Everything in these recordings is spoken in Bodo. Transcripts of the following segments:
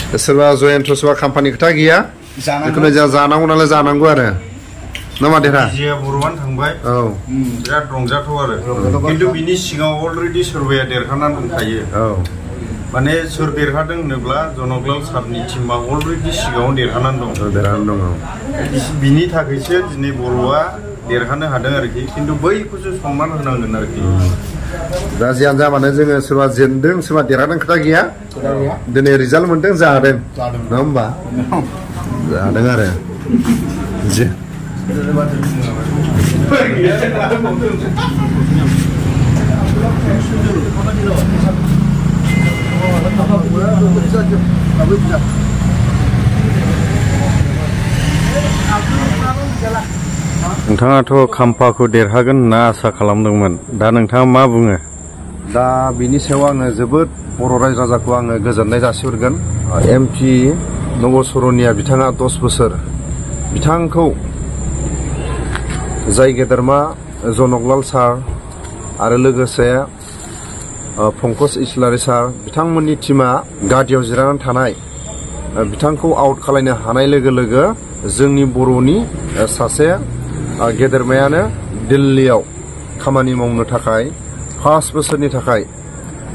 सोरबा जयन्त सोरबा खाम्फानि खोथा गैया जिखुनु जा जानांगौ नालाय जानांगौ आरो नामा देरा जिया बर'आनो थांबाय औ बिराद रंजाथाव आरो खिन्थु बिनि सिगाङाव अलरेडि सोरबाया देरहानानै दंखायो औ माने सोर देरहादों होनोब्ला जनकलाल सारनि टिमा अलरेडि सिगाङाव देरहानानै दं बिनि थाखायसो दिनै बर'आ देरहानो हादों आरोखि खिन्थु बैखौसो सनमान होनांगोन आरोखि दा जियानो जा माने जोङो सोरबा जेनदों सोरबा देरहादों खोथा गैया दिनै रिजाल्ट मोनदों जादों नङा होमबा जादों आरो नोंथाङाथ' खाम्फाखौ देरहागोन होनना आसा खालामदोंमोन दा नोंथाङा मा बुङो दा बिनि सायाव आङो जोबोद बर' रायजो राजाखौ आङो गोजोननाय जासिहरगोन MP नगरसरनिया बिथाङा 10 बोसोर बिथांखौ जाय गेदेरमा जनकलाल सार आरो लोगोसे पंकज इस्लारि सार बिथांमोननि टीमा गादियाव जिरायनानै थानाय बिथांखौ आउट खालामनो हानाय लोगो लोगो जोंनि बर'नि सासे गेदेरमायानो दिल्लीयाव खामानि मावनो थाखाय 5 बोसोरनि थाखाय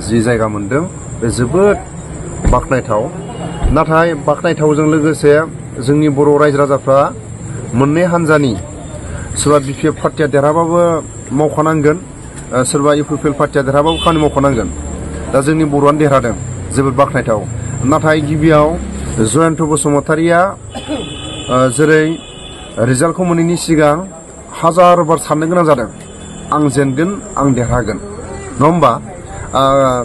जि जायगा मोनदों बे जोबोद बाख्नायथाव नाथाय बाख्नायथावजों लोगोसे जोंनि बर' रायजो राजाफ्रा मोननै हानजानि सोरबा BPF पार्टिया देरहाबाबो मावखानांगोन सोरबा UPPL पार्टिया देरहाबाबो खामानि मावखानांगोन दा जोंनि बर'आनो देरहादों जोबोद बाख्नायथाव नाथाय गिबियाव जयन्त बसुमतारिया जेरै रिजाल्टखौ मोनैनि सिगां हाजार बार साननो गोनां जादों आं जेनगोन आं देरहागोन नङा होमबा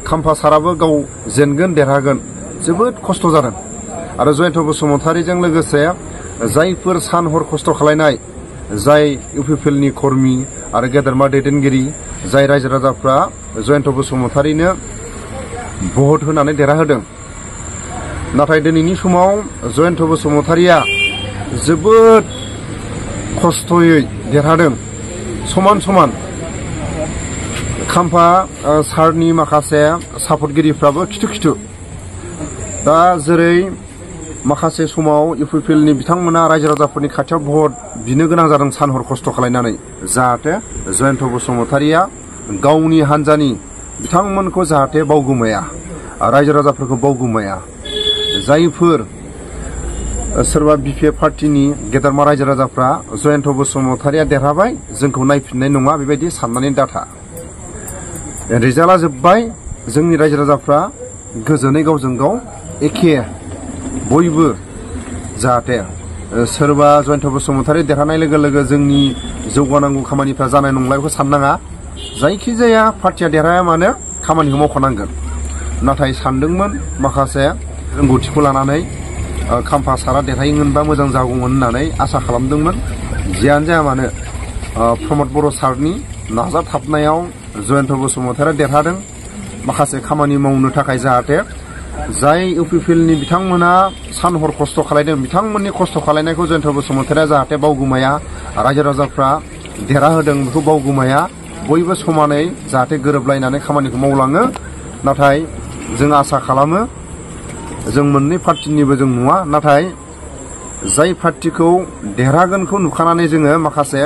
खाम्फा साराबो गाव जेनगोन देरहागोन जोबोद खस्थ' जादों आरो जयन्त बसुमतारिजों लोगोसे जायफोर सान हर खस्थ' खालायनाय जाय UPPLनि कर्मि आरो गेदेरमा दैदेनगिरि जाय रायजो राजाफ्रा जयन्त बसुमतारिनो भट होनानै देरहाहोदों नाथाय दिनैनि समाव जयन्त बसुमतारिया जोबोद खस्थ'यै देरहादों समान समान खाम्फा सारनि माखासे सापर्टगिरिफ्राबो खिथु दा जेरै माखासे समाव UPPLनि बिथांमोना रायजो राजाफोरनि खाथियाव भट बिनो गोनां जादों सानहर खस्थ' खालायनानै जाहाथे जयन्त बसुमतारिया गावनि हानजानि बिथांमोनखौ जाहाथे बावगोमाया रायजो राजाफोरखौ बावगोमाया जायफोर सोरबा BPF पार्टिनि गेदेरमा रायजो राजाफ्रा जयन्त बसुमतारिया देरहाबाय जोंखौ नायफिननाय नङा बेबायदि साननानै डाटा रिजाल्टआ जोब्बाय जोंनि रायजो राजाफ्रा गोजोनै गावजों गाव एखे बयबो जाहाथे सोरबा जयन्त बसुमतारि देरहानाय लोगो लोगो जोंनि जौगानांगौ खामानिफ्रा जानाय नंला बेखौ साननाङा जायखिजाया पार्टिया देरहाया मानो खामानिखौ मावखानांगोन नाथाय सानदोंमोन माखासे रोंगौथिखौ लानानै खाम्फा सारा देरहायोमोनबा मोजां जागौमोन होननानै आसा खालामदोंमोन जियानो जाया मानो प्रमद बर' सारनि नाजाथाबनायाव जयन्त बसुमतारिया देरहादों माखासे खामानि मावनो थाखाय जाहाथे जाय UPPLनि बिथांमोना सान हर खस्थ' खालायदों बिथांमोननि खस्थ' खालायनायखौ जयन्त बसुमतारिया जाहाथे बावगोमाया रायजो राजाफ्रा देरहाहोदों बेखौ बावगोमाया बयबो समानै जाहाथे गोरोबलायनानै खामानिखौ मावलाङो नाथाय जों आसा खालामो जों मोननै पार्टिनिबो जों नुवा नाथाय जाय पार्टिखौ देरहागोनखौ नुखानानै जोङो माखासे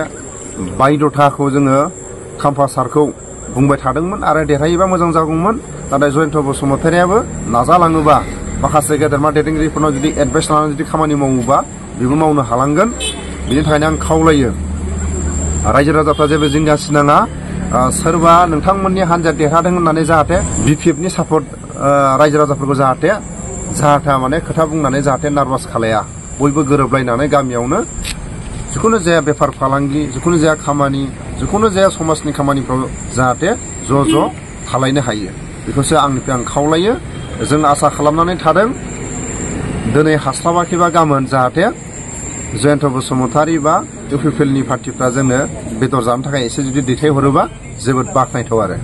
बायद'थाखौ जोङो खाम्फा सारखौ बुंबाय थादोंमोन आरो देरहायोबा मोजां जागौमोन नाथाय जयन्त बसुमतारियाबो नाजालाङोबा माखासे गेदेरमा दैदेनगिरिफोरनाव जुदि एडभाइस लानानै जुदि खामानि मावोबा बेबो मावनो हालांगोन बिनि थाखायनो आं खावलायो रायजो राजाफ्रा जेबो जिंगा सिनाङा सोरबा नोंथांमोननि हानजाया देरहादों होननानै जाहाथे BPFनि सापर्ट रायजो राजाफोरखौ जाहाथे माने खोथा बुंनानै जाहाथे नार्भास खालाया बयबो गोरोबलायनानै गामियावनो जिखुनु जाया बेफार फालांगि जिखुनु जाया खामानि जिखुनु जाया समाजनि खामानिफ्राव जाहाथे ज' थालायनो हायो बेखौसो आंनिफ्राय आं खावलायो जों आसा खालामनानै थादों दिनै हास्लाबाखैबा गाबोन जाहाथे जयन्त बसुमतारि बा UPPLनि पार्टिफ्रा जोंनो बेदर जानो थाखाय एसे जुदि दैथायहरोबा जोबोद बाख्नायथाव आरो